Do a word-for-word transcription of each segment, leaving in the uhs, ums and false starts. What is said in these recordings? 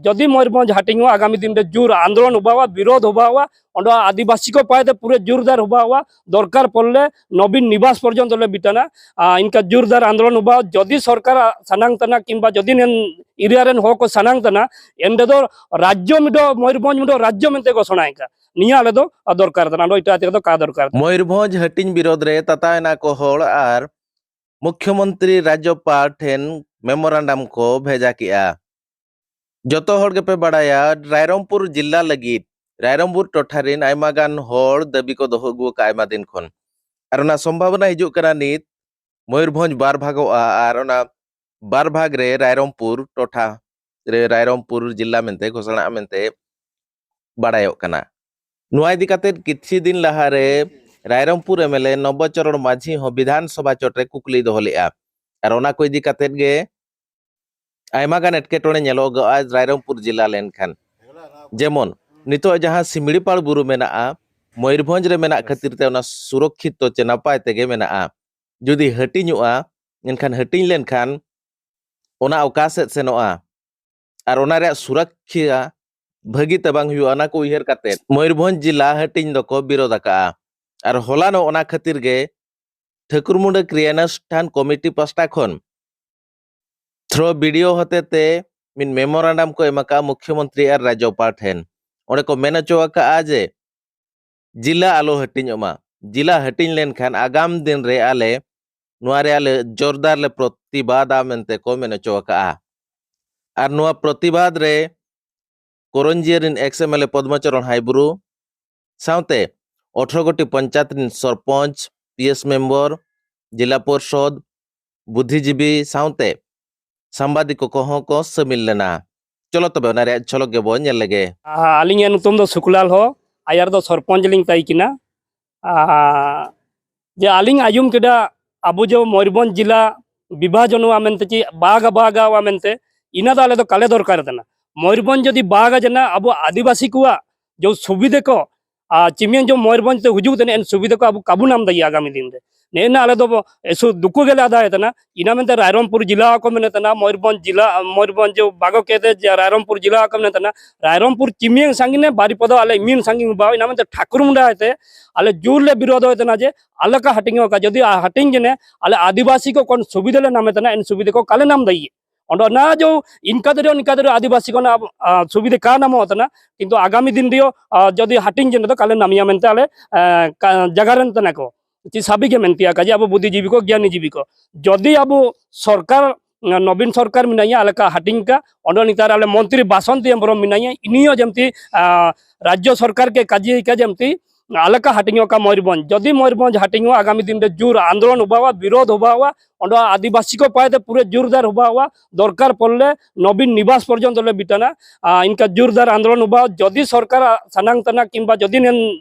ᱡᱩᱫᱤ ᱢᱚᱭᱩᱨᱵᱷᱚᱸᱡᱽ ᱦᱟᱹᱴᱤᱧᱚᱜᱼᱟ, ᱟᱜᱟᱢᱤ ᱫᱤᱱ ᱨᱮ ᱡᱳᱨ ᱟᱱᱫᱳᱞᱚᱱ ᱦᱚᱵᱟᱣᱟ, ᱵᱤᱨᱳᱫᱷ ᱦᱚᱵᱟᱣᱟ, ᱚᱸᱰᱮ ᱟᱹᱫᱤᱵᱟᱹᱥᱤ ᱠᱚ ᱯᱟᱭᱛᱮ ᱯᱩᱨᱟᱹ ᱡᱳᱨᱫᱟᱨ ᱦᱚᱵᱟᱣᱟ, ᱫᱚᱨᱠᱟᱨ ᱯᱚᱲᱞᱮ ᱱᱚᱵᱤᱱ ᱱᱤᱵᱟᱥ ᱯᱚᱨᱡᱚᱱᱛᱚ ᱞᱮ ᱵᱤᱴᱟᱱᱟ᱾ ᱟᱨ ᱤᱱᱠᱟ ᱡᱳᱨᱫᱟᱨ ᱟᱱᱫᱳᱞᱚᱱ ᱦᱚᱵᱟᱣᱟ, ᱡᱩᱫᱤ ᱥᱚᱨᱠᱟᱨ ᱥᱟᱱᱟᱝ ᱛᱟᱱᱟ ᱠᱤᱝᱵᱟ ᱡᱩᱫᱤ ᱱᱮᱱ ᱮᱨᱤᱭᱟ ᱨᱮᱱ ᱦᱚᱲ ᱠᱚ ᱥᱟᱱᱟᱝ ᱛᱟᱱᱟ, ᱮᱱᱰᱮ ᱫᱚ ᱨᱟᱡᱽᱡᱚ ᱢᱤᱰᱚ, ᱢᱚᱭᱩᱨᱵᱷᱚᱸᱡᱽ ᱢᱤᱰᱚ ᱨᱟᱡᱽᱡᱚ ᱢᱮᱱᱛᱮ ᱜᱷᱳᱥᱚᱱᱟ ᱮᱱᱠᱟ᱾ ᱱᱤᱭᱟᱹ ᱟᱞᱮ ᱫᱚ ᱫᱚᱨᱠᱟᱨ ᱛᱟᱱᱟ, ᱚᱸᱰᱮ ᱮᱴᱟᱜ ᱛᱮ ᱫᱚ ᱠᱟ ᱫᱚᱨᱠᱟᱨ ᱛᱟᱱᱟ᱾ ᱢᱚᱭᱩᱨᱵᱷᱚᱸᱡᱽ ᱦᱟᱹᱴᱤᱧ ᱵᱤᱨᱳᱫᱷ ᱨᱮ ᱛᱟᱛᱟᱣ ᱮᱱᱟ ᱠᱚ ᱦᱚᱲ ᱟᱨ ᱢᱩᱠᱷᱭᱚᱢᱚᱱᱛᱨᱤ ᱨᱟᱡᱽᱡᱚᱯᱟᱞ ᱴᱷᱮᱱ ᱢᱮᱢᱳᱨᱟᱱᱰᱟᱢ ᱠᱚ ᱵᱷᱮᱡᱟ ᱠᱮᱜᱼᱟ᱾ ᱡᱚᱛᱚ ᱦᱚᱲ ᱜᱮᱯᱮ ᱵᱟᱲᱟᱭᱟ, ᱨᱟᱭᱨᱚᱝᱯᱩᱨ ᱡᱤᱞᱟ ᱞᱟᱹᱜᱤᱫ ᱨᱟᱭᱨᱚᱝᱯᱩᱨ ᱴᱚᱴᱷᱟ ᱨᱮᱱ ᱟᱭᱢᱟ ᱜᱟᱱ ᱦᱚᱲ ᱫᱟᱹᱵᱤ ᱠᱚ ᱫᱚᱦᱚ ᱟᱹᱜᱩ ᱟᱠᱟᱫ ᱟᱭᱢᱟ ᱫᱤᱱ ᱠᱷᱚᱱ᱾ ᱟᱨ ᱚᱱᱟ ᱥᱚᱢᱵᱷᱟᱵᱚᱱᱟ ᱦᱤᱡᱩᱜ ᱠᱟᱱᱟ ᱱᱤᱛ ᱢᱚᱭᱩᱨᱵᱷᱚᱸᱡᱽ ᱵᱟᱨ ᱵᱷᱟᱜᱚᱜᱼᱟ ᱟᱨ ᱚᱱᱟ ᱵᱟᱨ ᱵᱷᱟᱜᱽ ᱨᱮ ᱨᱟᱭᱨᱚᱝᱯᱩᱨ ᱴᱚᱴᱷᱟ ᱨᱮ ᱨᱟᱭᱨᱚᱝᱯᱩᱨ ᱡᱤᱞᱟ ᱢᱮᱱᱛᱮ ᱜᱷᱳᱥᱚᱱᱟᱜᱼᱟ ᱢᱮᱱᱛᱮ ᱵᱟᱲᱟᱭᱚᱜ ᱠᱟᱱᱟ᱾ ᱱᱚᱣᱟ ᱤᱫᱤ ᱠᱟᱛᱮᱫ ᱠᱤᱪᱷᱩ ᱫᱤᱱ ᱞᱟᱦᱟᱨᱮ ᱨᱟᱭᱨᱚᱝᱯᱩᱨ ᱮᱢ ᱮᱞ ᱮ ᱱᱚᱵᱚᱪᱚᱨᱚᱬ ᱢᱟᱹᱡᱷᱤ ᱦᱚᱸ ᱵᱤᱫᱷᱟᱱ ᱥᱚᱵᱷᱟ ᱪᱚᱴᱨᱮ ᱠᱩᱠᱞᱤᱭ ᱫᱚᱦᱚ ᱞᱮᱫᱼᱟ᱾ ᱟᱨ ᱚᱱᱟ ᱠᱚ ᱤᱫᱤ ᱠᱟᱛᱮᱫ ᱜᱮ ᱟᱭᱢᱟ ᱜᱟᱱ ᱮᱴᱠᱮᱴᱚᱬᱮ ᱧᱮᱞᱚᱜᱚᱜᱼᱟ ᱨᱟᱭᱨᱚᱝᱯᱩᱨ ᱡᱮᱞᱟ ᱞᱮᱱᱠᱷᱟᱱ᱾ ᱡᱮᱢᱚᱱ ᱱᱤᱛᱚᱜ ᱡᱟᱦᱟᱸ ᱥᱤᱢᱲᱤᱯᱟᱲ ᱵᱩᱨᱩ ᱢᱮᱱᱟᱜᱼᱟ, ᱢᱚᱭᱩᱨᱵᱷᱚᱸᱡᱽ ᱨᱮ ᱢᱮᱱᱟᱜ ᱠᱷᱟᱹᱛᱤᱨ ᱛᱮ ᱚᱱᱟ ᱥᱩᱨᱚᱠᱠᱷᱤᱛᱚ ᱪᱮ ᱱᱟᱯᱟᱭ ᱛᱮᱜᱮ ᱢᱮᱱᱟᱜᱼᱟ᱾ ᱡᱩᱫᱤ ᱦᱟᱹᱴᱤᱧᱚᱜᱼᱟ, ᱮᱱᱠᱷᱟᱱ ᱦᱟᱹᱴᱤᱧ ᱞᱮᱱᱠᱷᱟᱱ ᱚᱱᱟ ᱚᱠᱟ ᱥᱮᱫ ᱥᱮᱱᱚᱜᱼᱟ ᱟᱨ ᱚᱱᱟ ᱨᱮᱭᱟᱜ ᱥᱩᱨᱚᱠᱠᱷᱟ ᱵᱷᱟᱹᱜᱤ ᱛᱮ ᱵᱟᱝ ᱦᱩᱭᱩᱜᱼᱟ, ᱚᱱᱟ ᱠᱚ ᱩᱭᱦᱟᱹᱨ ᱠᱟᱛᱮ ᱢᱚᱭᱩᱨᱵᱷᱚᱸᱡᱽ ᱡᱮᱞᱟ ᱦᱟᱹᱴᱤᱧ ᱫᱚᱠᱚ ᱵᱤᱨᱳᱫ ᱟᱠᱟᱜᱼᱟ᱾ ᱟᱨ ᱦᱚᱞᱟᱱᱚᱜ ᱚᱱᱟ ᱠᱷᱟᱹᱛᱤᱨ ᱜᱮ ᱴᱷᱟᱹᱠᱩᱨᱢᱩᱸᱰᱟᱹ ᱠᱨᱤᱭᱟᱱᱩᱥᱴᱷᱟᱱ ᱠᱚᱢᱤᱴᱤ ᱯᱟᱥᱴᱟ ᱠᱷᱚᱱ through B D O ᱦᱚᱛᱮᱛᱮ ᱢᱤᱫ ᱢᱮᱢᱳᱨᱟᱱᱰᱟᱢ ᱠᱚ ᱮᱢ ᱟᱠᱟᱫᱼᱟ ᱢᱩᱠᱷᱭᱚᱢᱚᱱᱛᱨᱤ ᱟᱨ ᱨᱟᱡᱽᱡᱚᱯᱟᱞ ᱴᱷᱮᱱ᱾ ᱚᱸᱰᱮ ᱠᱚ ᱢᱮᱱ ᱦᱚᱪᱚ ᱟᱠᱟᱫᱼᱟ ᱡᱮ ᱡᱮᱞᱟ ᱟᱞᱚ ᱦᱟᱹᱴᱤᱧᱚᱜ ᱢᱟ᱾ ᱡᱮᱞᱟ ᱦᱟᱹᱴᱤᱧ ᱞᱮᱱᱠᱷᱟᱱ ᱟᱜᱟᱢ ᱫᱤᱱ ᱨᱮ ᱟᱞᱮ ᱱᱚᱣᱟ ᱨᱮ ᱟᱞᱮ ᱡᱳᱨᱫᱟᱨ ᱞᱮ ᱯᱨᱚᱛᱤᱵᱟᱫᱟ ᱢᱮᱱᱛᱮ ᱠᱚ ᱢᱮᱱ ᱦᱚᱪᱚ ᱟᱠᱟᱫᱼᱟ᱾ ᱟᱨ ᱱᱚᱣᱟ ᱯᱨᱚᱛᱤᱵᱟᱫ ᱨᱮ ᱠᱚᱨᱚᱧᱡᱤᱭᱟᱹ ᱨᱮᱱ ex M L A ᱯᱚᱫᱢᱚᱪᱚᱨᱚᱬ ᱦᱟᱭᱵᱩᱨᱩ ᱥᱟᱶᱛᱮ ᱟᱴᱷᱨᱚ ᱜᱚᱴᱤ ᱯᱚᱧᱪᱟᱭᱮᱛ ᱨᱮᱱ ᱥᱚᱨᱯᱚᱧᱪ, P S ᱢᱮᱢᱵᱚᱨ, ᱡᱮᱞᱟ ᱯᱚᱨᱥᱚᱫ, ᱵᱩᱫᱽᱫᱷᱤᱡᱤᱵᱤ ᱥᱟᱶᱛᱮ ᱥᱟᱢᱵᱟᱫᱤᱠ ᱠᱚᱦᱚᱸ ᱠᱚ ᱥᱟᱹᱢᱤᱞ ᱞᱮᱱᱟ᱾ ᱪᱚᱞᱚ ᱛᱚᱵᱮ ᱚᱱᱟ ᱨᱮᱭᱟᱜ ᱡᱷᱚᱞᱚᱠ ᱜᱮᱵᱚᱱ ᱧᱮᱞ ᱞᱮᱜᱮ᱾ ᱟᱹᱞᱤᱧᱟᱜ ᱧᱩᱛᱩᱢ ᱫᱚ ᱥᱩᱠᱞᱟᱞ ᱦᱚ, ᱟᱭᱟᱨ ᱫᱚ ᱥᱚᱨᱯᱚᱧᱪ ᱞᱤᱧ ᱛᱟᱦᱮᱸ ᱠᱟᱱᱟ᱾ ᱟᱨ ᱡᱮ ᱟᱹᱞᱤᱧ ᱟᱸᱡᱚᱢ ᱠᱮᱫᱟ, ᱟᱵᱚ ᱡᱮ ᱢᱚᱭᱩᱨᱵᱷᱚᱸᱡᱽ ᱡᱮᱞᱟ ᱵᱤᱵᱷᱟᱡᱚᱱᱚᱜᱼᱟ ᱢᱮᱱᱛᱮ, ᱪᱮᱫ ᱵᱟᱜᱟ ᱵᱟᱜᱟᱣᱟ ᱢᱮᱱᱛᱮ, ᱤᱱᱟᱹ ᱫᱚ ᱟᱞᱮ ᱫᱚ ᱠᱟᱞᱮ ᱫᱚᱨᱠᱟᱨ ᱠᱟᱱᱟ᱾ ᱢᱚᱭᱩᱨᱵᱷᱚᱸᱡᱽ ᱡᱩᱫᱤ ᱵᱟᱜᱟ ᱡᱮᱱᱟ, ᱟᱵᱚ ᱟᱹᱫᱤᱵᱟᱹᱥᱤ ᱠᱚᱣᱟᱜ ᱡᱮ ᱥᱩᱵᱤᱫᱷᱟ ᱠᱚ, ᱟᱨ ᱪᱤᱢᱤᱭᱟᱹ ᱡᱮ ᱢᱚᱭᱩᱨᱵᱷᱚᱸᱡᱽ ᱛᱮ ᱦᱤᱡᱩᱜ ᱛᱮᱱᱟᱜ ᱮᱱ ᱥᱩᱵᱤᱫᱷᱟ ᱠᱚ ᱟᱵᱚ ᱠᱟᱵᱚ ᱧᱟᱢ ᱫᱟᱲᱮᱭᱟᱜᱼᱟ ᱟᱜᱟᱢᱤ ᱫᱤᱱ ᱨᱮ᱾ ᱱᱮᱜᱼᱮ ᱱᱟ ᱟᱞᱮ ᱫᱚ ᱵᱚ-, ᱮᱥᱩ ᱫᱩᱠᱩ ᱜᱮᱞᱮ ᱟᱫᱟᱭ ᱛᱟᱦᱮᱱᱟ᱾ ᱤᱱᱟ ᱢᱮᱱᱛᱮ ᱨᱟᱭᱨᱚᱝᱯᱩᱨ ᱡᱤᱞᱟ ᱠᱚ ᱢᱮᱱᱮᱫ ᱛᱟᱦᱮᱱᱟ, ᱢᱚᱭᱩᱨᱵᱷᱚᱸᱡᱽ ᱡᱤᱞᱟ, ᱢᱚᱭᱩᱨᱵᱷᱚᱸᱡᱽ ᱵᱟᱜᱚ ᱠᱮᱫᱮ ᱡᱮ ᱨᱟᱭᱨᱚᱝᱯᱩᱨ ᱡᱤᱞᱟ ᱠᱚ ᱢᱮᱱᱮᱫ ᱛᱟᱦᱮᱱᱟ᱾ ᱨᱟᱭᱨᱚᱝᱯᱩᱨ ᱪᱤᱢᱤᱭᱟᱹᱝ ᱥᱟᱺᱜᱤᱧ ᱱᱮ ᱵᱟᱨᱤᱯᱚᱫᱚ ᱟᱞᱮ ᱢᱤᱱ ᱥᱟᱺᱜᱤᱧ ᱵᱟᱣ, ᱤᱱᱟ ᱢᱮᱱᱛᱮ ᱴᱷᱟᱠᱩᱨ ᱢᱩᱸᱰᱟ ᱦᱚᱭᱛᱮ ᱟᱞᱮ ᱡᱳᱨ ᱞᱮ ᱵᱤᱨᱳᱫᱷ ᱦᱚᱭ ᱛᱟᱦᱮᱱᱟ ᱡᱮ ᱟᱞᱮ ᱠᱟ ᱦᱟᱹᱴᱤᱧᱚᱜ ᱠᱟ, ᱡᱩᱫᱤ ᱟ-, ᱦᱟᱹᱴᱤᱧ ᱡᱮᱱᱮ ᱟᱞᱮ ᱟᱹᱫᱤᱵᱟᱹᱥᱤ ᱠᱚ ᱠᱚᱱ ᱥᱩᱵᱤᱫᱷᱟ ᱞᱮ ᱱᱟᱢᱮ ᱛᱟᱦᱮᱱᱟ, ᱮᱱ ᱥᱩᱵᱤᱫᱷᱟ ᱠᱚ ᱠᱟᱞᱮ ᱱᱟᱢ ᱫᱟᱭᱤ᱾ ᱚᱸᱰᱮ ᱱᱟ ᱡᱚ ᱤᱱᱠᱟ ᱫᱚ ᱤᱱᱠᱟ ᱫᱚ ᱟᱹᱫᱤᱵᱟᱹᱥᱤ ᱠᱚ ᱱᱟ, ᱟ, ᱥᱩᱵᱤᱫᱷᱟ ᱠᱟ ᱱᱟᱢᱚᱜ ᱛᱟᱦᱮᱱᱟ, ᱠᱤᱱᱛᱩ ᱟᱜᱟᱢᱤ ᱫᱤᱱ ᱨᱮᱭᱚ, ᱟ, ᱡᱩᱫᱤ ᱦᱟᱹᱴᱤᱧ ᱡᱮᱱᱮ ᱫᱚ ᱠᱟᱞᱮ ᱱᱟᱢᱤᱭᱟ ᱢᱮᱱᱛᱮ ᱟᱞᱮ, ᱟ, ᱠᱟ-, ᱡᱟᱜᱟᱨᱮᱱ ᱛᱟᱦᱮᱱᱟ ᱠᱚ᱾ ᱪᱮᱫ ᱥᱟᱵᱤ ᱜᱮ ᱢᱮᱱᱛᱮᱭᱟ ᱠᱟᱡᱮ ᱟᱵᱚ ᱵᱩᱫᱷᱤᱡᱤᱵᱤ ᱠᱚ, ᱜᱮᱭᱟᱱᱤ ᱡᱤᱵᱤ ᱠᱚ, ᱡᱩᱫᱤ ᱟᱵᱚ ᱥᱚᱨᱠᱟᱨ, ᱱᱚᱵᱤᱱ ᱥᱚᱨᱠᱟᱨ ᱢᱮᱱᱟᱭᱟ, ᱟᱞᱮᱠᱟ ᱦᱟᱹᱴᱤᱧ ᱠᱟ, ᱚᱸᱰᱮ ᱱᱮᱛᱟᱨ ᱟᱞᱮ ᱢᱚᱱᱛᱨᱤ ᱵᱟᱥᱚᱱᱛᱤ ᱦᱮᱢᱵᱨᱚᱢ ᱢᱮᱱᱟᱭᱟ, ᱤᱱᱤᱭᱚ ᱡᱮᱢᱛᱤ, ᱟ, ᱨᱟᱡᱽᱡᱚ ᱥᱚᱨᱠᱟᱨ ᱠᱮ ᱠᱟᱡᱤ ᱠᱟ ᱡᱮᱢᱛᱤ ᱟᱞᱮᱠᱟ ᱦᱟᱹᱴᱤᱧᱚᱜ ᱠᱟ ᱢᱚᱭᱩᱨᱵᱷᱚᱸᱡᱽ᱾ ᱡᱩᱫᱤ ᱢᱚᱭᱩᱨᱵᱷᱚᱸᱡᱽ ᱦᱟᱹᱴᱤᱧᱚᱜᱼᱟ, ᱟᱜᱟᱢᱤ ᱫᱤᱱ ᱨᱮ ᱡᱳᱨ ᱟᱱᱫᱳᱞᱚᱱ ᱦᱚᱵᱟᱣᱟ, ᱵᱤᱨᱳᱫᱷ ᱦᱚᱵᱟᱣᱟ, ᱚᱸᱰᱮ ᱟᱹᱫᱤᱵᱟᱹᱥᱤ ᱠᱚ ᱯᱟᱭᱛᱮ ᱯᱩᱨᱟᱹ ᱡᱳᱨᱫᱟᱨ ᱦᱚᱵᱟᱣᱟ, ᱫᱚᱨᱠᱟᱨ ᱯᱚᱲᱞᱮ ᱱᱚᱵᱤᱱ ᱱᱤᱵᱟᱥ ᱯᱚᱨᱡᱚᱱᱛᱚ ᱞᱮ ᱵᱤᱴᱟᱱᱟ᱾ ᱟ, ᱤᱱᱠᱟ ᱡᱳᱨᱫᱟᱨ ᱟᱱᱫᱳᱞᱚᱱ ᱦᱚᱵᱟᱣᱟ, ᱡᱩᱫᱤ ᱥᱚᱨᱠᱟᱨ ᱥᱟᱱᱟᱝ ᱛᱟᱱᱟ ᱠᱤᱝᱵᱟ ᱡᱩᱫᱤ ᱱᱮᱱ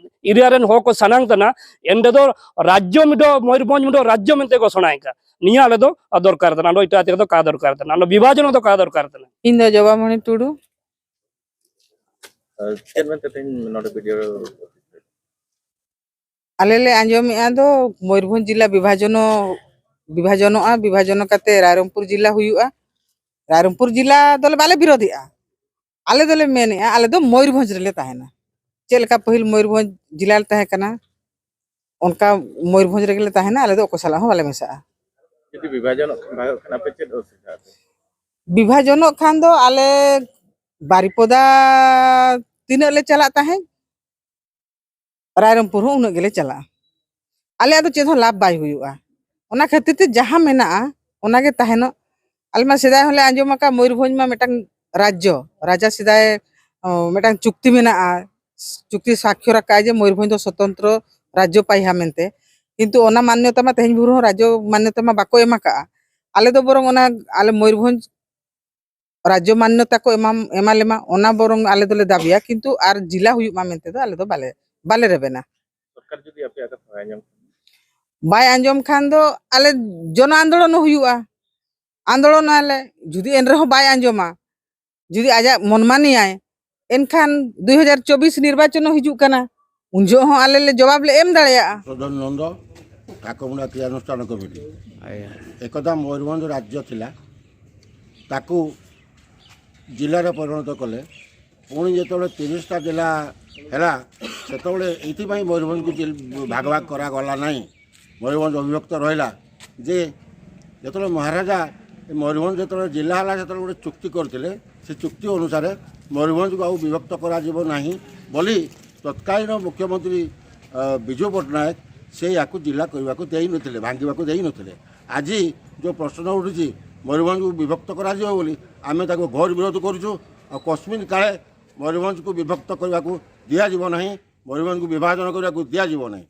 ᱮᱨᱤᱭᱟ ᱨᱮᱱ ᱦᱚᱲ ᱠᱚ ᱥᱟᱱᱟᱝ ᱛᱟᱱᱟ, ᱮᱱᱰᱮ ᱫᱚ ᱨᱟᱡᱽᱡᱚ ᱢᱤᱰᱚ, ᱢᱚᱭᱩᱨᱵᱷᱚᱸᱡᱽ ᱢᱤᱰᱚ ᱨᱟᱡᱽᱡᱚ ᱢᱮᱱᱛᱮ ᱜᱷᱳᱥᱚᱱᱟ ᱮᱱᱠᱟ᱾ ᱱᱤᱭᱟᱹ ᱟᱞᱮ ᱫᱚ ᱫᱚᱨᱠᱟᱨ ᱛᱟᱱᱟ, ᱟᱫᱚ ᱮᱴᱟᱜ ᱛᱮ ᱫᱚ ᱠᱟ ᱫᱚᱨᱠᱟᱨ ᱛᱟᱱᱟ, ᱟᱫᱚ ᱵᱤᱵᱷᱟᱡᱚᱱ ᱫᱚ ᱠᱟ ᱫᱚᱨᱠᱟᱨ ᱛᱟᱱᱟ᱾ ᱤᱧ ᱫᱚ ᱡᱚᱵᱟᱢᱚᱬᱤ ᱴᱩᱰᱩ᱾ ᱟᱨ ᱪᱮᱫ ᱢᱮᱱᱛᱮ ᱛᱮᱦᱮᱧ ᱱᱚᱰᱮ ᱵᱷᱤᱰᱤᱭᱳ? ᱟᱞᱮ ᱞᱮ ᱟᱸᱡᱚᱢᱮᱜᱼᱟ ᱫᱚ ᱢᱚᱭᱩᱨᱵᱷᱚᱸᱡᱽ ᱡᱤᱞᱟ ᱵᱤᱵᱷᱟᱡᱚᱱᱚ-, ᱵᱤᱵᱷᱟᱡᱚᱱᱚᱜᱼᱟ, ᱵᱤᱵᱷᱟᱡᱚᱱᱚ ᱠᱟᱛᱮ ᱨᱟᱭᱨᱚᱝᱯᱩᱨ ᱡᱤᱞᱟ ᱦᱩᱭᱩᱜᱼᱟ᱾ ᱨᱟᱭᱨᱚᱝᱯᱩᱨ ᱡᱤᱞᱟ ᱫᱚᱞᱮ ᱵᱟᱞᱮ ᱵᱤᱨᱳᱫᱷᱮᱜᱼᱟ, ᱟᱞᱮ ᱫᱚᱞᱮ ᱢᱮᱱᱮᱜᱼᱟ ᱟᱞᱮ ᱫᱚ ᱢᱚᱭᱩᱨᱵᱷᱚᱸᱡᱽ ᱨᱮᱞᱮ ᱛᱟᱦᱮᱱᱟ᱾ ᱪᱮᱫ ᱞᱮᱠᱟ ᱯᱟᱹᱦᱤᱞ ᱢᱚᱭᱩᱨᱵᱷᱚᱸᱡᱽ ᱡᱤᱞᱟ ᱞᱮ ᱛᱟᱦᱮᱸ ᱠᱟᱱᱟ, ᱚᱱᱠᱟ ᱢᱚᱭᱩᱨᱵᱷᱚᱸᱡᱽ ᱨᱮᱜᱮ ᱞᱮ ᱛᱟᱦᱮᱱᱟ, ᱟᱞᱮ ᱫᱚ ᱚᱠᱚᱭ ᱥᱟᱞᱟᱜ ᱦᱚᱸ ᱵᱟᱞᱮ ᱢᱮᱥᱟᱜᱼᱟ᱾ ᱡᱩᱫᱤ ᱵᱤᱵᱷᱟᱡᱚᱱᱚᱜ ᱠᱷᱟᱱ, ᱵᱷᱟᱜᱚᱜ ᱠᱷᱟᱱ ᱟᱯᱮ ᱪᱮᱫ ᱚᱥᱩᱵᱤᱫᱷᱟ ᱟᱯᱮ? ᱵᱤᱵᱷᱟᱡᱚᱱᱚᱜ ᱠᱷᱟᱱ ᱫᱚ ᱟᱞᱮ ᱵᱟᱨᱤᱯᱚᱫᱟ ᱛᱤᱱᱟᱹᱜ ᱞᱮ ᱪᱟᱞᱟᱜ ᱛᱟᱦᱮᱸᱫ, ᱨᱟᱭᱨᱚᱝᱯᱩᱨ ᱦᱚᱸ ᱩᱱᱟᱹᱜ ᱜᱮᱞᱮ ᱪᱟᱞᱟᱜᱼᱟ᱾ ᱟᱞᱮᱭᱟᱜ ᱫᱚ ᱪᱮᱫ ᱦᱚᱸ ᱞᱟᱵᱷ ᱵᱟᱭ ᱦᱩᱭᱩᱜᱼᱟ᱾ ᱚᱱᱟ ᱠᱷᱟᱹᱛᱤᱨ ᱛᱮ ᱡᱟᱦᱟᱸ ᱢᱮᱱᱟᱜᱼᱟ, ᱚᱱᱟ ᱜᱮ ᱛᱟᱦᱮᱱᱚᱜ᱾ ᱟᱞᱮ ᱢᱟ ᱥᱮᱫᱟᱭ ᱦᱚᱸᱞᱮ ᱟᱸᱡᱚᱢ ᱟᱠᱟᱫ, ᱢᱚᱭᱩᱨᱵᱷᱚᱸᱡᱽ ᱢᱟ ᱢᱤᱫᱴᱟᱝ ᱨᱟᱡᱽᱡᱚ, ᱨᱟᱡᱟ ᱥᱮᱫᱟᱭ, ᱚ, ᱢᱤᱫᱴᱟᱝ ᱪᱩᱠᱛᱤ ᱢᱮᱱᱟᱜᱼᱟ, ᱪᱩᱠᱛᱤ ᱥᱟᱠᱷᱭᱚᱨ ᱟᱠᱟᱫᱼᱟᱭ ᱡᱮ ᱢᱚᱭᱩᱨᱵᱷᱚᱸᱡᱽ ᱫᱚ ᱥᱚᱛᱚᱱᱛᱨᱚ ᱨᱟᱡᱽᱡᱚ ᱯᱟᱭᱦᱟ ᱢᱮᱱᱛᱮ᱾ ᱠᱤᱱᱛᱩ ᱚᱱᱟ ᱢᱟᱱᱱᱚᱛᱟ ᱢᱟ ᱛᱮᱦᱮᱧ ᱵᱷᱳᱨ ᱦᱚᱸ ᱨᱟᱡᱽᱡᱚ ᱢᱟᱱᱱᱚᱛᱟ ᱢᱟ ᱵᱟᱠᱚ ᱮᱢ ᱟᱠᱟᱫᱼᱟ᱾ ᱟᱞᱮ ᱫᱚ ᱵᱚᱨᱚᱝ ᱚᱱᱟ ᱟᱞᱮ ᱢᱚᱭᱩᱨᱵᱷᱚᱸᱡᱽ ᱨᱟᱡᱽᱡᱚ ᱢᱟᱱᱱᱚᱛᱟ ᱠᱚ ᱮᱢᱟ, ᱮᱢᱟ ᱞᱮᱢᱟ, ᱚᱱᱟ ᱵᱚᱨᱚᱝ ᱟᱞᱮ ᱫᱚᱞᱮ ᱫᱟᱵᱤᱭᱟ, ᱠᱤᱱᱛᱩ ᱟᱨ ᱡᱤᱞᱟ ᱦᱩᱭᱩᱜ ᱢᱟ ᱢᱮᱱᱛᱮ ᱫᱚ ᱟᱞᱮ ᱫᱚ ᱵᱟᱞᱮ, ᱵᱟᱞᱮ ᱨᱮᱵᱮᱱᱟ᱾ ᱥᱚᱨᱠᱟᱨ ᱡᱩᱫᱤ ᱟᱯᱮᱭᱟᱜ ᱠᱟᱛᱷᱟ ᱵᱟᱭ ᱟᱸᱡᱚᱢ ᱠᱷᱟᱱ? ᱵᱟᱭ ᱟᱸᱡᱚᱢ ᱠᱷᱟᱱ ᱫᱚ ᱟᱞᱮ ᱡᱚᱱᱚ ᱟᱱᱫᱳᱞᱚᱱ ᱦᱚᱸ ᱦᱩᱭᱩᱜᱼᱟ, ᱟᱱᱫᱳᱞᱚᱱᱟᱞᱮ᱾ ᱡᱩᱫᱤ ᱮᱱ ᱨᱮᱦᱚᱸ ᱵᱟᱭ ᱟᱸᱡᱚᱢᱟ, ᱡᱩᱫᱤ ᱟᱡᱟᱜ ᱢᱚᱱ ᱢᱟᱱᱤᱭᱟᱭ, ᱮᱱᱠᱷᱟᱱ ᱫᱩᱭ ᱦᱟᱡᱟᱨ ᱪᱚᱵᱵᱤᱥ ᱱᱤᱨᱵᱟᱪᱚᱱ ᱦᱚᱸ ᱦᱤᱡᱩᱜ ᱠᱟᱱᱟ, ᱩᱱ ᱡᱚᱦᱚᱜ ᱦᱚᱸ ᱟᱞᱮ ᱞᱮ ᱡᱚᱵᱟᱵ ᱞᱮ ᱮᱢ ᱫᱟᱲᱮᱭᱟᱜᱼᱟ᱾ ᱥᱚᱫᱚᱱ ᱱᱚᱱᱫᱚ, ଆଖୁମୁଣ୍ଡା କ୍ରିୟାନୁଷ୍ଠାନ କମିଟି। ଆଜ୍ଞା। ଏକଦା ମୟୂରଭଞ୍ଜ ରାଜ୍ୟ ଥିଲା, ତାକୁ ଜିଲ୍ଲାରେ ପରିଣତ କଲେ। ପୁଣି ଯେତେବେଳେ ତିରିଶଟା ଜିଲ୍ଲା ହେଲା, ସେତେବେଳେ ଏଇଥିପାଇଁ ମୟୂରଭଞ୍ଜକୁ ଜିଲ୍- ଭାଗ ଭାଗ କରାଗଲା ନାହିଁ। ମୟୂରଭଞ୍ଜ ଅବିଭକ୍ତ ରହିଲା ଯେ ଯେତେବେଳେ ମହାରାଜା ଏ ମୟୂରଭଞ୍ଜ ଯେତେବେଳେ ଜିଲ୍ଲା ହେଲା, ସେତେବେଳେ ଗୋଟେ ଚୁକ୍ତି କରିଥିଲେ। ସେ ଚୁକ୍ତି ଅନୁସାରେ ମୟୂରଭଞ୍ଜକୁ ଆଉ ବିଭକ୍ତ କରାଯିବ ନାହିଁ ବୋଲି ତତ୍କାଳୀନ ମୁଖ୍ୟମନ୍ତ୍ରୀ, ଅ, ବିଜୁ ପଟ୍ଟନାୟକ ସେ ୟାକୁ ଜିଲ୍ଲା କରିବାକୁ ଦେଇନଥିଲେ, ଭାଙ୍ଗିବାକୁ ଦେଇନଥିଲେ। ଆଜି ଯେଉଁ ପ୍ରଶ୍ନ ଉଠୁଛି ମୟୂରଭଞ୍ଜକୁ ବିଭକ୍ତ କରାଯିବ ବୋଲି, ଆମେ ତାକୁ ଘୋର ବିରୋଧ କରୁଛୁ। ଆଉ କସ୍ମିନ୍ କାଳେ ମୟୂରଭଞ୍ଜକୁ ବିଭକ୍ତ କରିବାକୁ ଦିଆଯିବ ନାହିଁ, ମୟୂରଭଞ୍ଜକୁ ବିଭାଜନ କରିବାକୁ ଦିଆଯିବ ନାହିଁ।